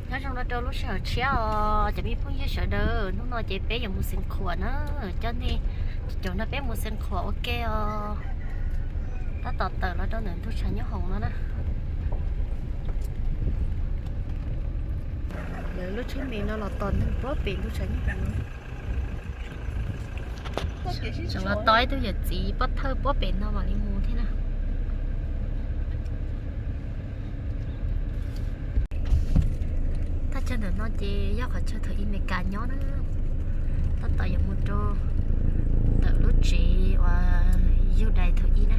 Nyob zoo no rau lub sij hawm tshiab os cov me phooj ywg sawv daws, hnub no ces peb yuav mus Xeev Khuam na, coj nej caum nrog peb mus Xeev Khuam ua ke os. Tab tom tawm los rau ntawm ntug tshav nyob hoom no na. Lawv lub tsheb me no los tos neeg puag pem ntug tshav nyob hoom no. Tseem los tos ib tug yawm txiv pov thawj puag pem no mam li mus thiab na. Thaj chaw ntawm no ces yog qhov chaw thaum ub Amelikas nyob na. Tab tom yuav mus rau ntawm lub tsev uas yug dais thaum ub na.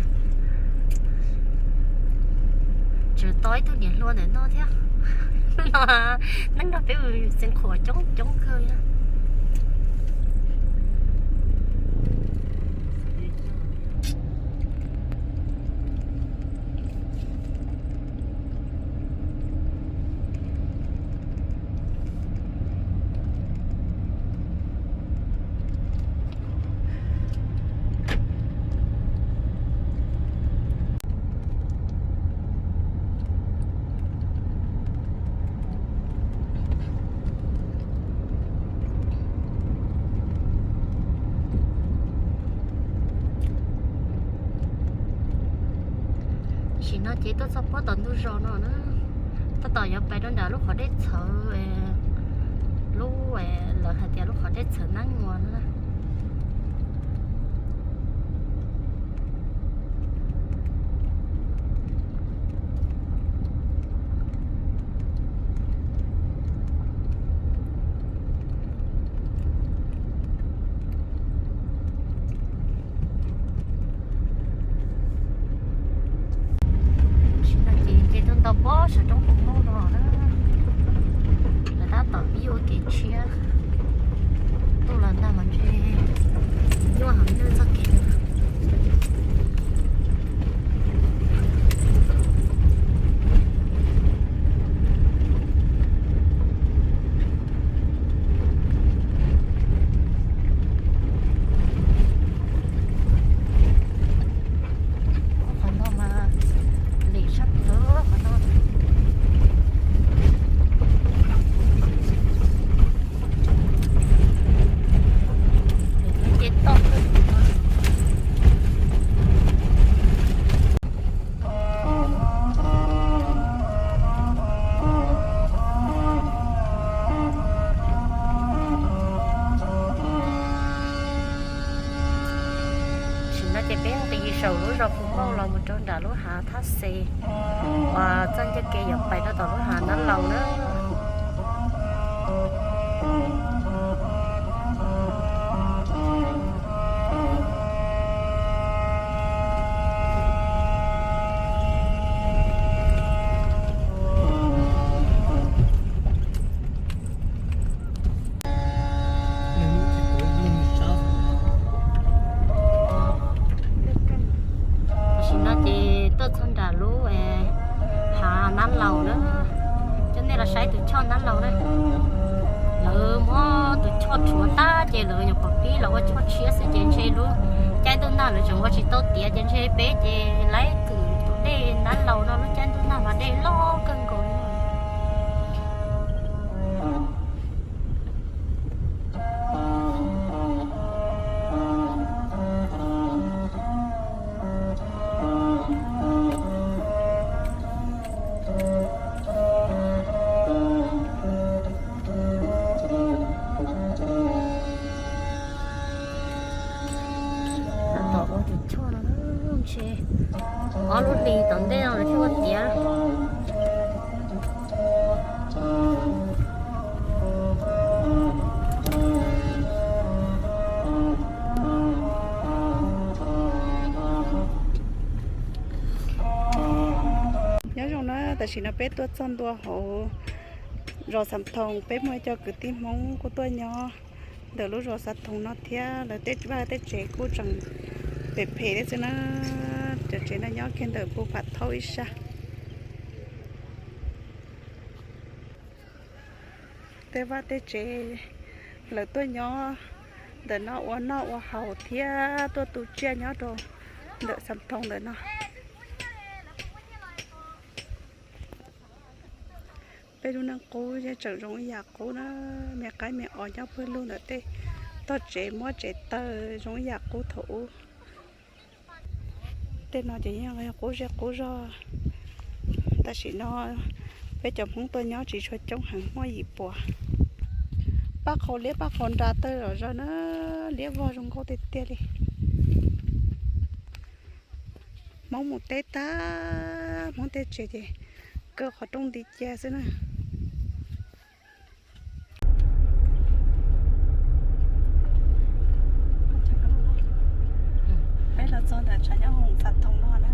Tseem tos ib tug niam hluas ntawm no thiab. Hnub no neeg nrog peb mus Xeev Khuam coob coob kawg li. Tam sim no ces tuaj txog puag tom ntug zos no na, tab tom yuav pais rau nram lub qhov dej txhawv, lub, lawv hais tias lub qhov dej txhawv Nab Muas no na. Tam sim no ces nce tuaj ntau pob saum roob Phu Mauj no na. Lawv tab tom pib ua kev tshiab tuaj los ntag mas ntshe nyuaj heev li txoj kev. Qhov no mas lim sab plaws qhov no. Ces toj kawg. Tam sim no ces peb nqis saum lub zos Phu Mauj los mus rau nram lub hav Thaj Xes uas txoj ncauj ke yuav pais rau tom lub hav Nab Laus na. Tam sim no ces tuaj txog nram lub hav Nab Laus na. Coj nej los saib tus choj Nab Laus na. Lawv muab tus choj rhuav tag ces lawv nyuam qhuav pib los ua choj tshiab xwb ces ntshe lub caij ntuj nag lawv tseem ua tsis tau tiav ces ntshe peb ces laib kwm tus dej Nab Laus no lub caij ntuj nag mas dej loj kawg nkaus li. Tab tom ua tus choj no ntshe ob lub hlis tom ntej no lawv thiaj ua tiav. Nyob zoo na, tam sim no peb tuaj txog ntua hauv zos Xav Thoos, peb muaj ib co kwv tij Hmoob kuj tuaj nyob ntawm lub zos Xav Thoos no thiab, lawv tej vaj tej tsev kuj tseem phem phem thiab xwb na. Cov tsev no nyob kiag ntawm Pu Phav Thaub ib sab. Tej vaj tej tsev lawv tuaj nyob ntawm no ua noj ua haus thiab tuaj tu tsiaj nyob rau ntawm Xav Thoos ntawm no. Tej lub neej qub yeej tseem zoo ib yam qub na, me qaib me os nyob pawg lug ntawm tej tog tsev muab tsev taw zoo ib yam qub thaum ub. Tej no ces yeej qub zej qub zog. Tam sim no peb cov Hmoob tuaj nyob tsis tshua coob heev, muaj yim puas. Paj qhau liab paj qhau nra tawg zom zaws na, liab vog zoo nkauj tiag tiag li. Hmoob mus teb tag, Hmoob tej tsev ces kaw qhov rooj nti cia xwb na. Peb los txog ntawm tshav nyob hoom xav thoom no na,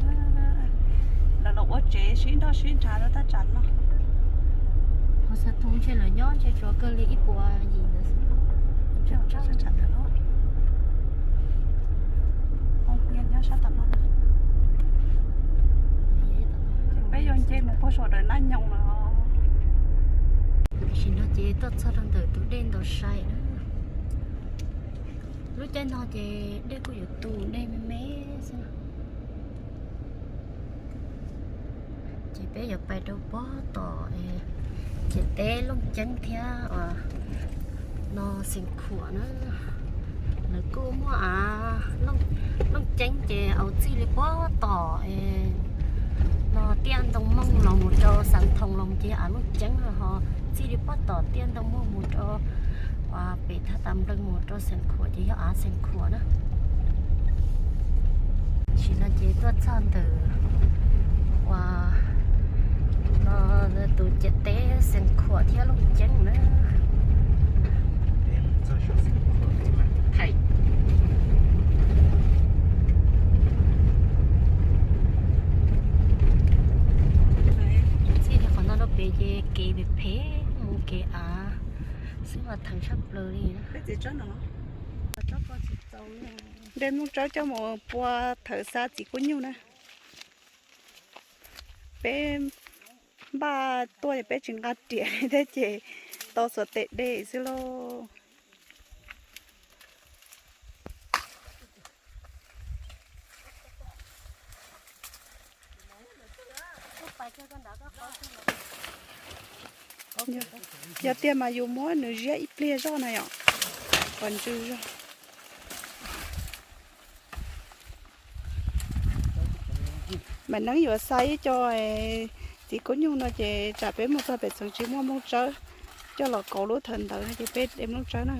lawv los ua tsev sib nrog sib nrhav rau thaj tsam no. Ho xav thoom ntshe lawv nyob ntshe tsuas kawg li ib puas yim ntawd xwb. Nyob sab tom no na. Ces peb yuav nce mus puag saum dawm Naj Nyoos lawm. Tam sim no ces tuaj txog rau ntawm tus dej ntaus sai na. Lub caij no ces dej kuj yuav tu dej me me xwb. Ces peb yuav pais rau pob tom ciam teb Looj Ceeb thiab no Xeev Khuam na. Lawv kuj muaj av, Looj Ceeb ces au txij li pob tom no Tiaj Ntoo Mooj los mus rau Xav Thoom los ces av Looj Ceeb, ho txij li pob tom Tiaj Ntoo Mooj mus rau pem thaj tas nplees mus rau Xeev Khuam ces yog av Xeev Khuam na. Tam sim no ces tuaj txog ntawm uas no tus ciam teb Xeev Khuam thiab Looj Ceeb na. Txij li qhov no rau pem ces kev phem phem mus kev av xwb mas theev tshaj plaws li. Dej Nplooj Tsawb coj mus pua thawm xa txiv kub nyuj na. Peb npaj tuaj peb tsis nqa riam li thiab ces tau xuas tes de xwb lauj. Yog tiag mas yus muab nws ziab ib pliag zoj na yom, kom ntsws zog. Mam neeb yuav xa ib co txiv kub nyuj no ces tsam peb mus txog pem txheem tsis muaj nplooj tsawb coj los kauv lub thawv ntawd no ces peb de nplooj tsawb na.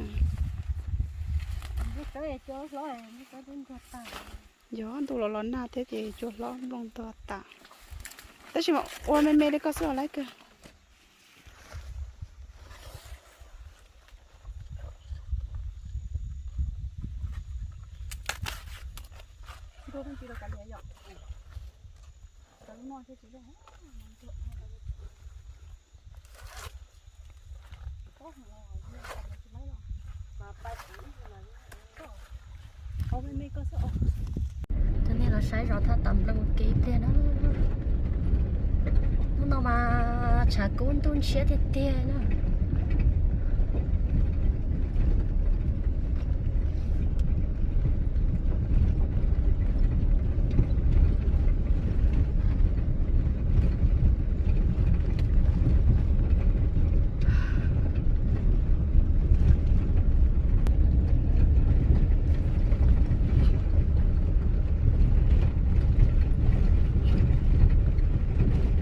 Yog ntuj los los nag thiab ces cua hlob nplooj ntog tas. Tab sis mas ua me me li koj xwb os lawm kawg. Cov nej los saib zos Thaj Tam Nploog ua ke ib pliag na. Hnub no mas tshav kub ntuj ntshiab tiag tiag na.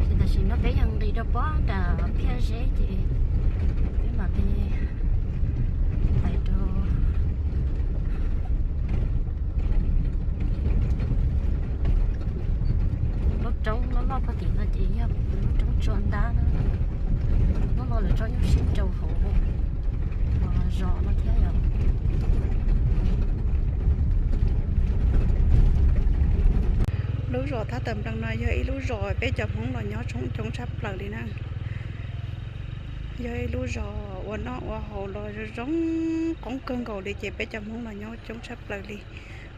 Ces tam sim no peb yog nqis rau pob nram Phiaj Zeb ces peb mam li pais rau lub roob loj loj puag tim no ces yog lub roob Tsua Ntab na. Hnub no lawv tso nyuj sib nraus hauv zos no thiab yom. Lub zos Thab Tawm Nplees no yog ib lub zos peb cov Hmoob los nyob coob coob tshaj plaws li na. Yog ib lub zos ua noj ua haus los zoo zoo qoob kawg nkaus li ces peb cov Hmoob los nyob coob tshaj plaws li.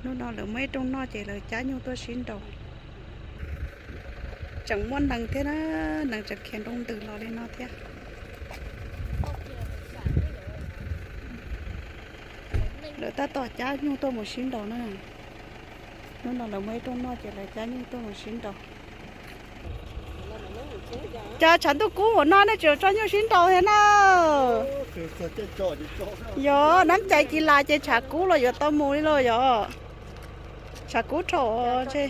Hnub no lawv muaj ib rooj noj ces lawv cab nyuj tuaj sib nraus. Tseem muaj nees thiab na, nees tseem khiav nroo ntws los li no thiab. Lawv tab tom cab nyuj tuaj mus sib nraus na. Hnub no lawv muaj ib rooj noj ces lawv cab nyuj tuaj mus sib nraus. Cas tshav ntuj kub ua no nej tseem tso nyuj sib nraus thiab na. Yog nab cai ci las ces tshav kub los yuav tau mus li los yog. Tshav kub rhaum ntshe.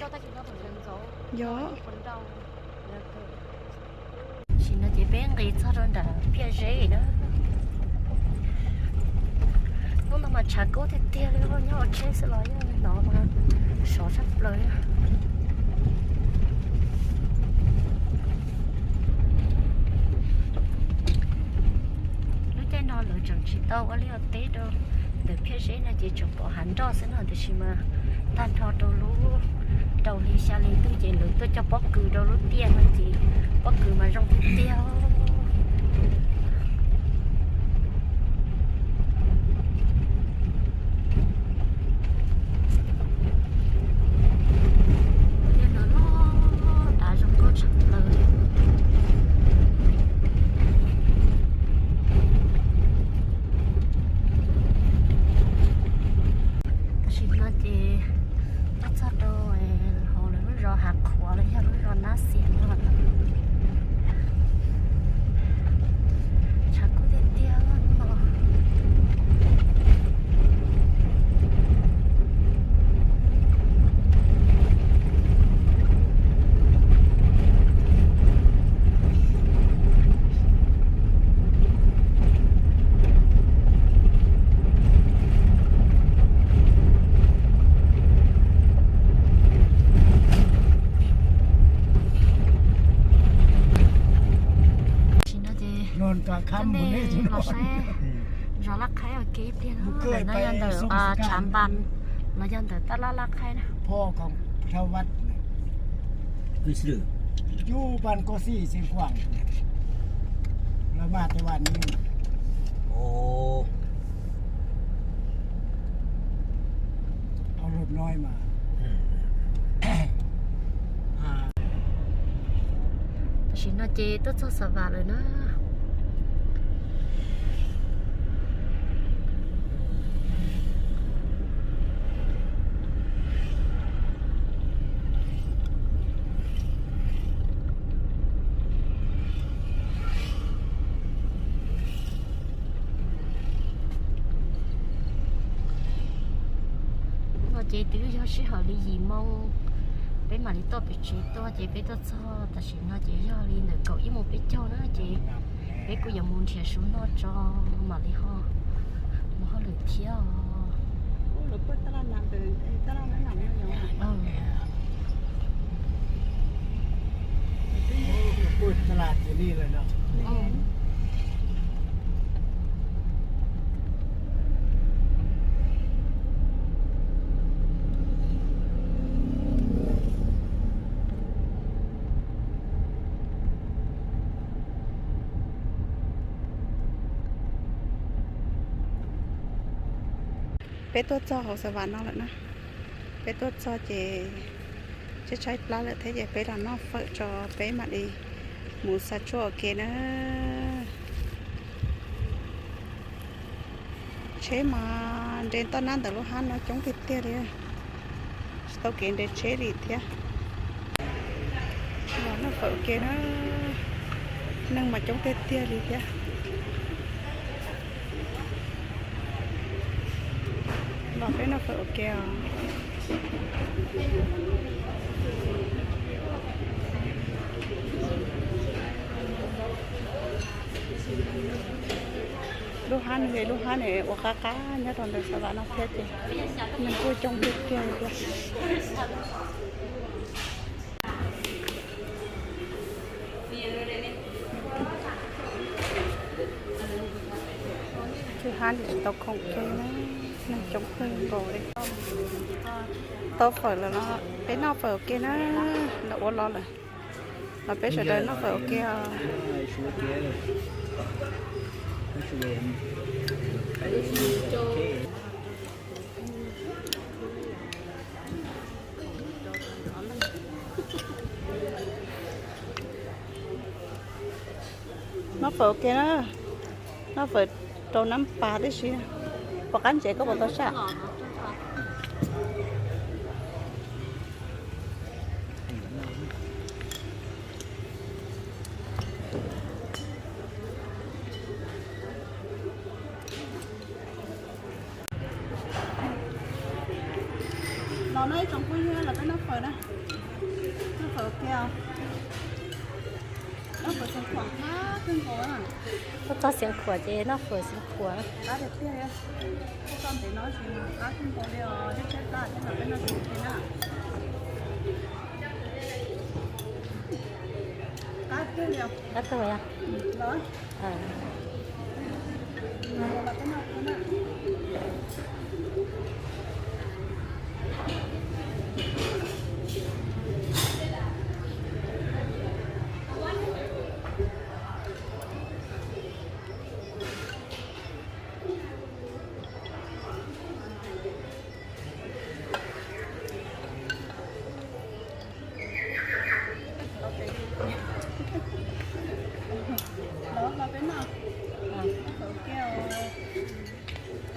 Yog. Tam sim no ces peb nqis txog rau nram Phiaj Zeb na. Hnub no mas tshav kub tiag tiag li, nyob hauv tsheb xwb los yog li no mas sov tshaj plaws li. Lub caij no lawv tseem tsis tau ua liaj ua teb rau ntawm Phiaj Zeb no ces tseem pom hav nroj xwb no, tiam sis mas tag nrho rau lub rau hli xya hli ntuj ces lawv tuaj cog pob kws rau lub tiaj no ces pob kws mas zoo tiag tiag. Tiaj no loj dav zoo nkauj tshaj plaws li. Tam sim no ces tuaj txog rau hauv lawv lub zos Hav Qhuav los yog lub zos Nab Xiam no. Tshav kub tiag tiag no. Tam sim no ces coj nej los saib zos Laj Qhaib ua ke ib pliag no. Ntawm no yog ntawm Tshav Npas los yog ntawm Tab Laj Laj Qhaib na. Tam sim no ces tuaj txog Xa Vas lawm na. No ces twb yog sij hawm li yim moo, peb mam li tuaj pem tsev tuaj ces peb tuaj txog tam sim no ces yog li ntawm kaum ib moos peb caug na ces peb kuj yuav mus nrhiav su noj tso mam li ho mus hauj lwm thiab os. Peb tuaj txog hauv Xa Vas no lawm na. Peb tuaj txog ces tshaib tshaib plab lawm thiab ces peb los noj fawm tso peb mam li mus xa tshuaj ua ke na. Tsheb mas nres toj nab ntawm lub hab no coob tiag tiag li, tsis tau kev nres tsheb li thiab. Los noj fawm ua ke na, neeg mas coob tiag tiag li thiab. Los peb noj fawm ua ke os. Lub hab no ces lub hab no ua qab qab nyob rau ntawm Xa Vas no thiab ces neeg kuj coob tiag tiag li thiab. Lub hab no tsis tau khoom kiag na, neeg coob kawg nkaus li. Tau fawm lawm los peb noj fawm ua ke na, lawv ua los lawm. Los peb sawv daws noj fawm ua ke os. Noj fawm ua ke na, noj fawm rau nab pas tib si. Puas qab ntsev koj puas tau saj? No ib tsoom phooj ywg los peb noj fawm na. Noj fawm kiag. Noj fawm Xeev Khuam qab kawg nkaus na. Tuaj txog Xeev Khuam ces noj fawm Xeev Khuam. Qab tiag tiag li. Tuaj txog ntev no tsis qab kawg nkaus li os, ib tsheb plab thiab no peb noj tsis kiag na. Qab tiag li os. Qab kawg yog. Los.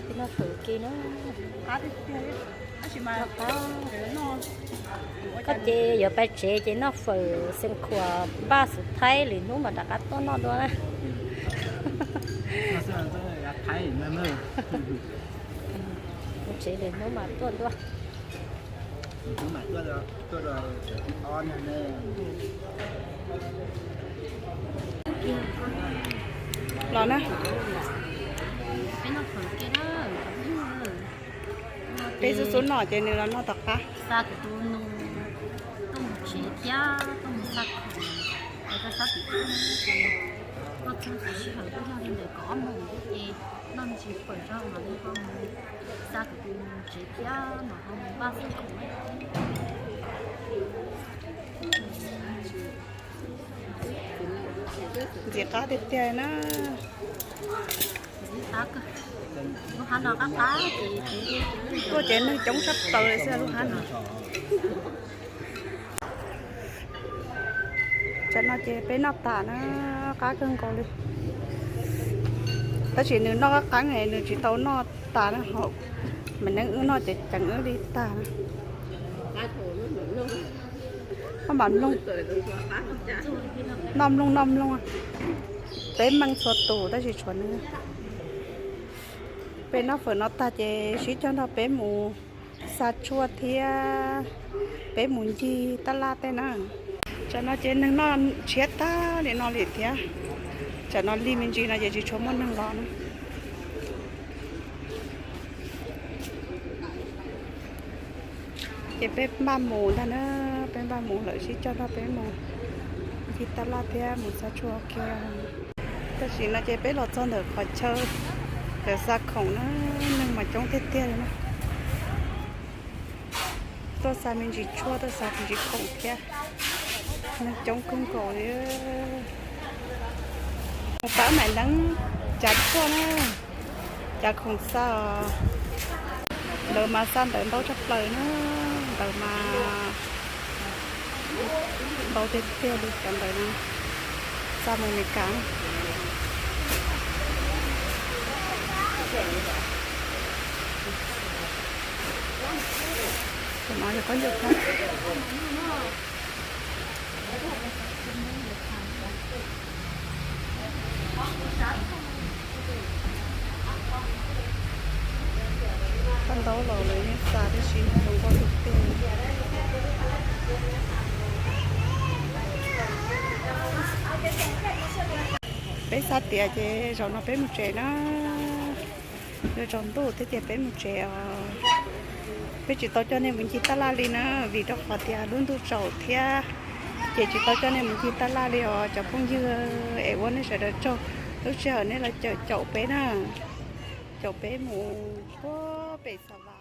Peb noj fawm ke na. Noj qab. Koj ces yuav pais tsev ces noj fawm Xeev Khuam npaj xub thaib, lwm hnub mam rov qab tuaj noj dua na. Tsev lwm hnub mam tuaj dua. Los na. Peb xub xub noj ces nws los noj tom qab. Xa kuv tus nus tuaj mus tsev thiab tuaj mus xa khoom, es koj sab tim tuaj, koj txog tsis sij hawm twb yog li ntawm kaum ob moos xwb ces noj me ntsis fawm tso mam li ho mus xa kuv tus nus tsev thiab mam ho mus npaj xab khoom. Ntxim qab tiag tiag na. Tuaj ces neeg coob tshaj plaws li xwb lub hab no. Tsam no ces peb noj tas na, qab kawg nkaus li. Tab sis nws noj qab qeeb es nws tsis tau noj tas na, ho mas neeb wb noj ces ceev wb li tag na. Noj mam mloog, noj mloog noj mloog. Peb meej txhua tus tab sis tshuav nws. Peb noj fawm no tag ces sib cog nrog peb mus xa tshuaj thiab peb mus ncig tab laj tej na. Tsam no ces neeg noj tshiab tag li no li thiab. Tsam no lig me ntsis no ces tsis tshua muaj neeg los na. Ces peb npaj mus ntag na, peb npaj mus lawm sib cog nrog peb mus ncig tab laj thiab mus xa tshuaj kiag. Tam sim no ces peb los txog ntawm qhov chaw, chaw xa khoom na, neeg mas coob tiag tiag li na. Tuaj xa me ntsis tshuaj, tuaj xa me ntsis khoom thiab, neeg coob kawg nkaus li. Mus pab mam neeb cav tshuaj na, cav khoom xa os. Ntawd mas xa ntawv ntau tshaj plaws na, ntawd mas ntau tiag tiag li cov ntawd na, xa mus Amelikas. Cov no yog khaub ncaws kab. Koj ntaub los lawv yeej xa tib si zoo nkauj tiag tiag. Peb xav tias ces zaum no peb mus tsev na, yuav tsaus ntuj thiab ces peb mus tsev os. Peb tsis tau coj nej mus ncig tab laj li na, vim rau qhov tias lub ntuj tsaus thiab, ces tsis tau coj nej mus ncig tab laj li os cov phooj ywg. Es ua nej sawv daws tsaug lub sij hawm nej los caum peb na, caum peb mus puag pem Xav Vas.